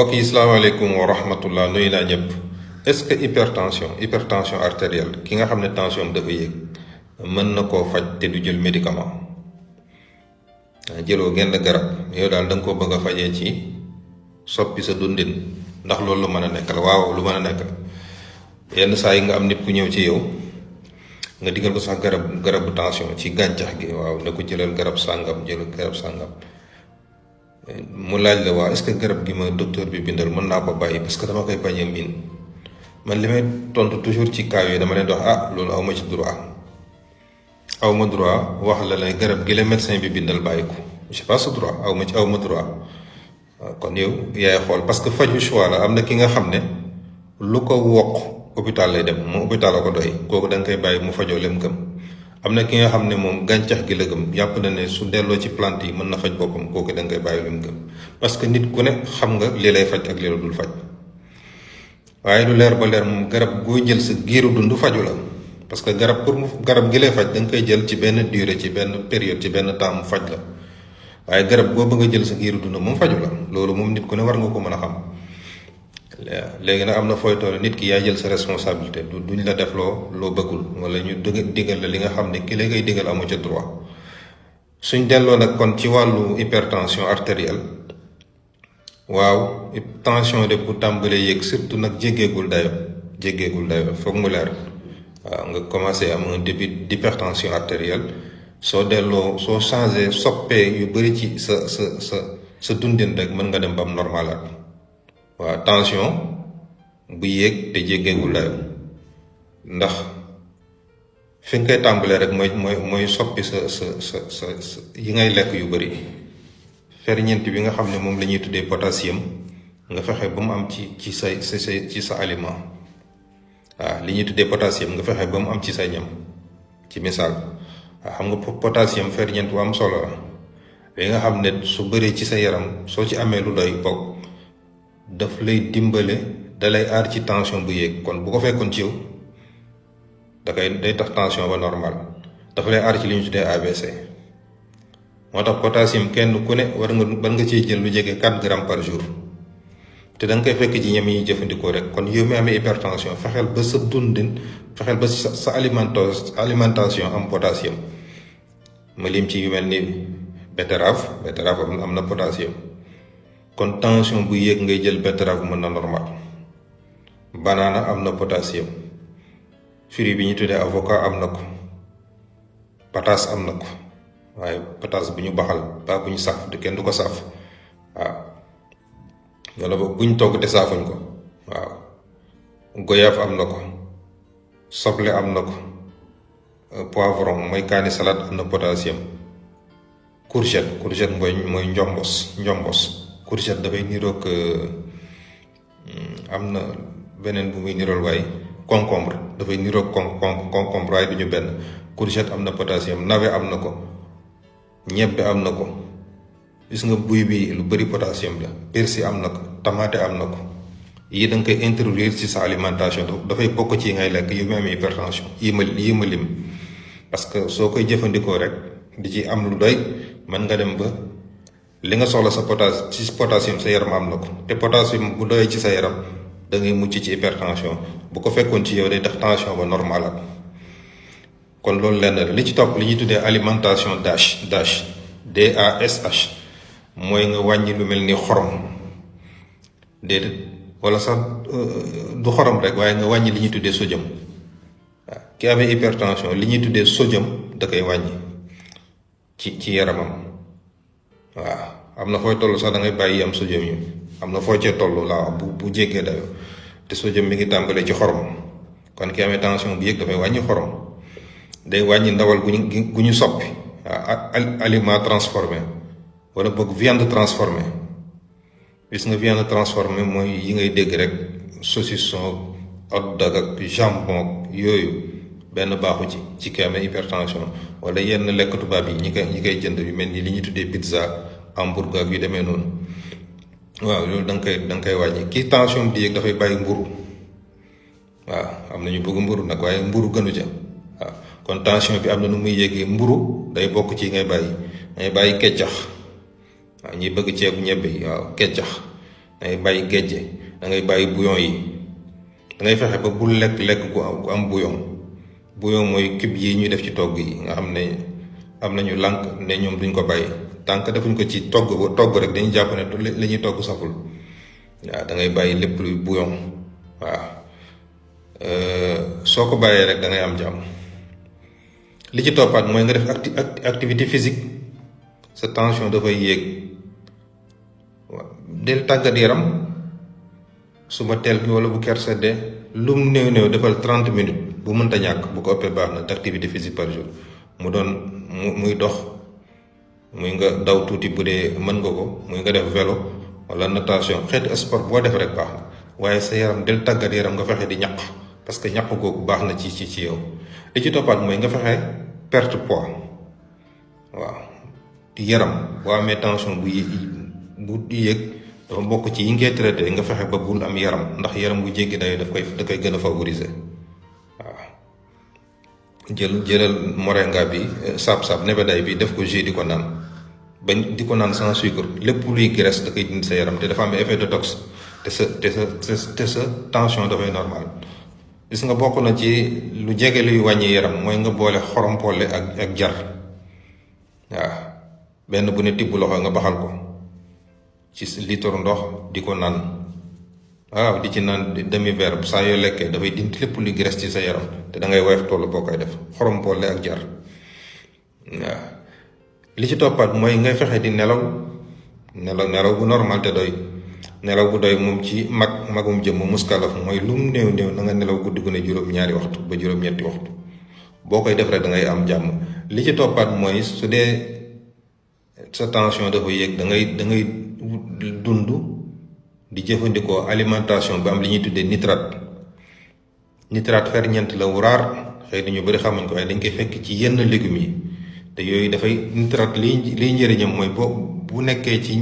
mbokk yi salaamaaleykum wa rahmatullah nuyu naa ñëpp. Est-ce que hypertension artérielle ki nga xam ne tension dafa yéeg mën na koo faj te du jël médicament jëloo genn garab yow daal da nga ko bëgg a fajee ci soppi sa dundin ndax loolu lu mën a nekk la? waaw, lu mën a nekk la. yenn saa yi nga am nit ku ñëw ci yow nga digal ko sax garabu tension ci gàncax gi, waaw ne ko jëlal garab sàngam mu laaj la waa est-ce que garab gi ma docteur bi bindal mën naa ko bàyyi parce que dama koy bañ a miin. man li may tontu toujours ci cas yooyu dama leen di wax loolu aw ma ci droit wax la ne garab gi la médecin bi bindal bàyyi ko, j'ai pas ce droit, aw ma droit. kon yow yaay xool parce que faju choix la. am na ki nga xam ne lu ko wokk hôpital lay dem, mu hôpital la ko doy, kooku da nga koy bàyyi mu fajoo lem gëm. am na ki nga xam ne moom gàncax gi la gëm, yàpp na ne su delloo ci plante yi mën na faj boppam, kooku da nga koy bàyyi lem gëm. parce que nit ku ne xam nga li lay faj ak li la dul faj. waaye lu leer ba leer moom garab goo jël sa giiru dund faju la, parce que garab gi lay faj da nga koy jël ci benn durée, ci benn période, ci benn temps mu faj la. waaye garab goo bëgg a jël sa giiru dund moom faju la, loolu moom nit ku ne war nga ko mën a xam. léegi nag am na fooy toll nit ki yaa jël sa responsabilité, duñ la def loo bëggul, wala ñu digal la li nga xam ne ki la koy digal amu ca droit. suñ delloo nag kon ci wàllu hypertension artérielle, waaw tension de bu tàmbalee yéeg surtout nag jéggeegul dayo foog mu leer. waaw nga commencé am un début d'hypertension artérielle, soo changé soppee yu bëri ci sa dundin rek mën nga dem ba am normalaat. waaw tension bu yéeg te jéggeegul dayo, ndax fi nga koy tàmbalee rek mooy soppi sa yi ngay lekk yu bëri. ferñeent bi nga xam ne moom la ñuy tuddee potassium nga fexe ba mu am ci sa aliment. waaw li ñuy tuddee potassium nga fexe ba mu am ci sa ñam, ci misaal. waaw xam nga potassium ferñeent bu am solo la li nga xam ne su bëree ci sa yaram, soo ci amee lu doy bokk daf lay dimbale, da lay aar ci tension bu yéeg. kon bu ko fekkoon ci yow day tax tension ba normal, dafa lay aar ci li ñu tuddee ABC. moo tax potassium kenn ku ne war nga ciy jël lu jege 4 grammes par jour, te da nga koy fekk ci ñam yi jëfandikoo rek. kon yow mi amee hypertension fexeel ba sa dundin, fexeel ba sa alimentation am potassium. ma lim ci yu mel ni betterave am na potassium. kon tension bu yéeg ngay jël betterave mën na normal. banana am na potassium. fruit bi ñu tuddee avocat am na ko. pataas am na ko, waaye pataas bu ñu baxal ba bu ñu saf de kenn du ko saaf. waaw wala ba bu ñu togg te saafuñ ko. waaw goyaaf am na ko, soble am na ko, poivron mooy kaani salade am na potassium. courgette mooy njombos. courgette dafay niroog am na beneen bu muy nirool waaye concombre, dafay niroog concombre waaye du ñu benn. courgette am na potassium, navet am na ko, ñebbe am na ko. gis nga buy bi lu bëri potassium la. persil am na ko, tomate am na ko. yii da nga koy introduire ci sa alimentation, dafay bokk ci ngay lekk yu même hypertension yi ma lim. parce que soo koy jëfandikoo rek di ci am lu doy, mën nga dem ba li nga soxla sa potassium sa yaram am na ko. te potassium bu doyee ci sa yaram da ngay mucc ci hypertension. bu ko fekkoon ci yow day tax tension ba normal ak. kon loolu lenn la. li ci topp li ñuy tuddee alimentation DASH mooy nga wàññi lu mel ni xorom, déedéet, wala sax du xorom rek, waaye nga wàññi li ñuy tuddee sodium. waaw ki amee hypertension li ñuy tuddee sodium da koy wàññi ci yaramam. waaw am na fooy toll sax da ngay bàyyi am sodium yi, am na foo cee toll laa bu jéggee dayo, te sodium mi ngi tàmbalee ci xorom. kon ki amee tension bu yëg dafay wàññi xorom, day wàññi ndawal gu ñu soppi. aliment transformé, wala boog viande transformée. gis nga viande transformée mooy yi ngay dégg rek, saucisson, hot dog ak jambon, yooyu benn baaxu ci ki amee hypertension. wala yenn lekk tubaab yi ñi koy jënd yu mel ni li ñuy tuddee pizza, hamburger yu demee noonu. waaw loolu da nga koy wàññi. kii tension bi yéeg dafay bàyyi mburu. waaw am na ñu bëgg mburu nag, waaye mburu gënu ca. waaw kon tension bi am na nu muy yéegee. mburu day bokk ci ngay bàyyi keccax. waaw ñi bëgg ceebu ñebbe yi, waaw keccax da ngay bàyyi géejje, da ngay bàyyi bouillon yi, da ngay fexe ba bul lekk gu am bouillon mooy cube yi ñuy def ci togg yi nga xam ne am nañu lànk ne ñoom duñ ko bàyyi tant que defuñ ko ci togg rek dañuy jàpp ne li ñuy togg saful. waaw da ngay bàyyi lépp luy bouillon. waaw soo ko bàyyee rek da ngay am jàmm. li ci toppaat mooy nga def activité physique, sa tension dafay yéeg. waaw del tàggat yaram suba teel bi wala bu ker seddee lum néew defal 30 minutes bu mënta ñàkk, bu ko ëppee baax na d'activité physique par jour. mu doon muy dox, muy nga daw tuuti bu dee mën nga ko, muy nga def vélo wala natation, xeetu sport boo def rek baax na. waaye sa yaram del tàggat yaram nga fexe di ñaq, parce que ñaq googu baax na ci yow. li ci toppaat mooy nga fexe perte poids. waaw yaram boo amee tension bu yéeg dafa bokk ci yi ngay traité nga fexe ba bul am yaram, ndax yaram bu jéggi dayo da koy gën a favoriser. waaw jëlal moringa bi, saab nebeday bi, def ko jus di ko naan, bañ di ko naan sans sucre. lépp luy graisse da koy dindi sa yaram te dafa am effet détox, te sa tension dafay normal. gis nga bokk na ci lu jege luy wàññi yaram mooy nga boole xorompolle ak jar. waaw benn bu ne tibb loxo nga baxal ko ci litre ndox di ko naan. waaw di ci naan demi verre saa yoo lekkee dafay dindi lépp luy graisse ci sa yaram te da ngay woyof toll boo koy def, xorompolle ak jar. waaw li ci toppaat mooy ngay fexe di nelaw bu normal te doy. nelaw bu doy moom ci magum jëmm muskalaf mooy lu mu néew na nga nelaw guddi gu ne juróom-ñaari waxtu ba juróom-ñetti waxtu. boo koy def rek da ngay am jàmm. li ci toppaat mooy su dee sa tension dafa yéeg da ngay dund di jëfandikoo alimentation bi am li ñuy tuddee nitrate ferñeent la wu raar, xëy na ñu bëri xamuñ ko waaye dañ koy fekk ci yenn légumes yi. te yooyu dafay nitrate liy njëriñam mooy bu nekkee ci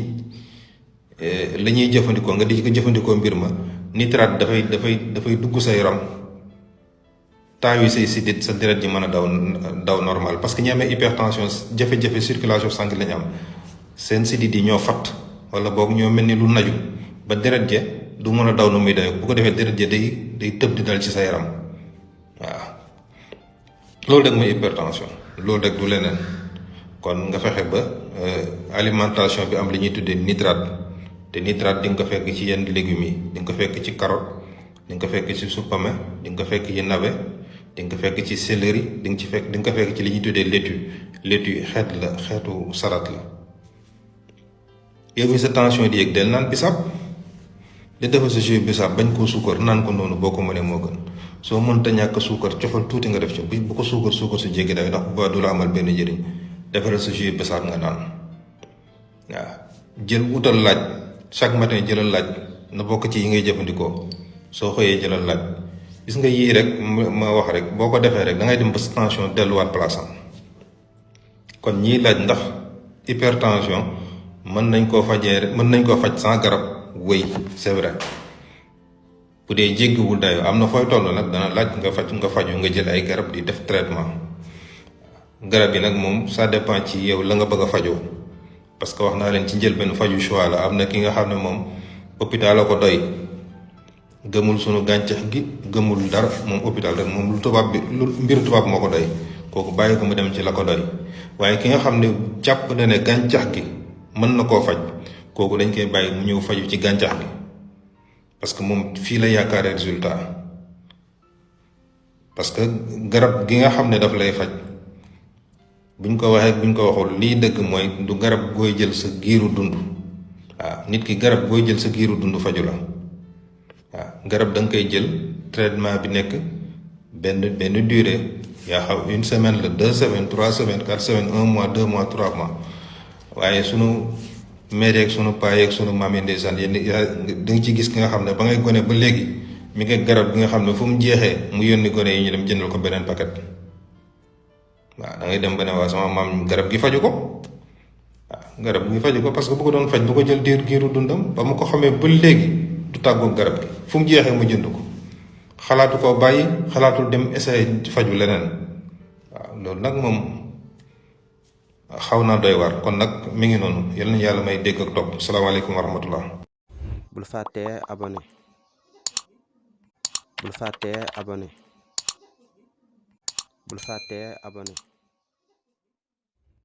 la ñuy jëfandikoo nga di ko jëfandikoo mbir ma, nitrate dafay dugg sa yaram, taawi say sidit, sa deret ji mën a daw normal. parce que ñi amee hypertension, jafe-jafe circulation sanguine lañu am, seen sidit yi ñoo fatt wala boog ñoo mel ni lu naju ba deret je du mën a daw nu muy daw. bu ko defee deret je day tëb di dal ci sa yaram. waaw loolu rek mooy hypertension, loolu rek du leneen. kon nga fexe ba alimentation bi am li ñuy tuddee nitrate. te nitrate di nga ko fekk ci yenn légumes yi, di nga ko fekk ci carotte, di nga ko fekk ci supame, di nga ko fekk ci navet, di nga ko fekk ci céleri, di nga ko fekk ci li ñuy tuddee laitue xeetu salade la. yow mi sa tension di yëg del naan bisaab, di defal sa jus bisaab, bañ koo suukar, naan ko noonu boo ko mënee moo gën. soo mënta ñàkk suukar cofal tuuti nga def ci, bu ko suukar su jéggi day ndax bu du la amal benn njëriñ. defaral sa jus bisaab nga naan. waaw wutal laaj. chaque matin jëlal laaj, na bokk ci yi ngay jëfandikoo. soo xëyee jëlal laaj. gis nga yii rek ma wax rek boo ko defee rek da ngay dem ba tension delluwaat place am. kon ñii laaj ndax hypertension mën nañ koo faj sans garab, wéy c'est vrai. bu dee jéggiwul dayoo am na fooy toll nag dana laaj nga faju nga jël ay garab di def traitement. garab yi nag moom ça dépend ci yow la nga bëgg a fajoo. parce que wax naa leen ci njëlbeen faju choix la. am na ki nga xam ne moom hôpital la ko doy, gëmul sunu gàncax gi, gëmul dara, moom hôpital rek, moom lu mbiru tubaab moo ko doy. kooku bàyyi ko mu dem ci la ko doy. waaye ki nga xam ne jàpp na ne gàncax gi mën na koo faj, kooku dañ koy bàyyi mu ñëw faju ci gàncax gi, parce que moom fii la yaakaare résultat. parce que garab gi nga xam ne daf lay faj, buñ ko waxee buñ ko waxul, lii dëgg mooy du garab gooy jël sa giiru dund. waaw nit ki garab gooy jël sa giiru dund faju la. waaw garab da nga koy jël traitement bi nekk benn durée, yaa xam 1 semaine la, 2 semaines, 3 semaines, 4 semaines, 1 mois, 2 mois, 3 mois. waaye sunu mère yeeg sunu paa yeeg sunu maam yi ndeysaan yéen da nga ci gis ki nga xam ne ba ngay gone ba léegi mi ngi garab gi nga xam ne fu mu jeexee mu yónni gone yi ñu dem jëndal ko beneen paquet. waaw da ngay dem ba ne waa sama maam garab gi faju ko. waaw garab gi faju ko parce que bu ko doon faj bu ko jël giiru dundam ba mu ko xamee ba léegi du tàggoog garab gi, fu mu jeexee mu jënd ko. xalaatu koo bàyyi, xalaatul dem essayer faju leneen. waaw loolu nag moom xaw naa doy waar. kon nag mi ngi noonu, yal nañu yàlla may dégg ak topp. salaamaaleykum wa rahmatullah. bul fàttee abonné bul fàttee abonné bul fàttee abonné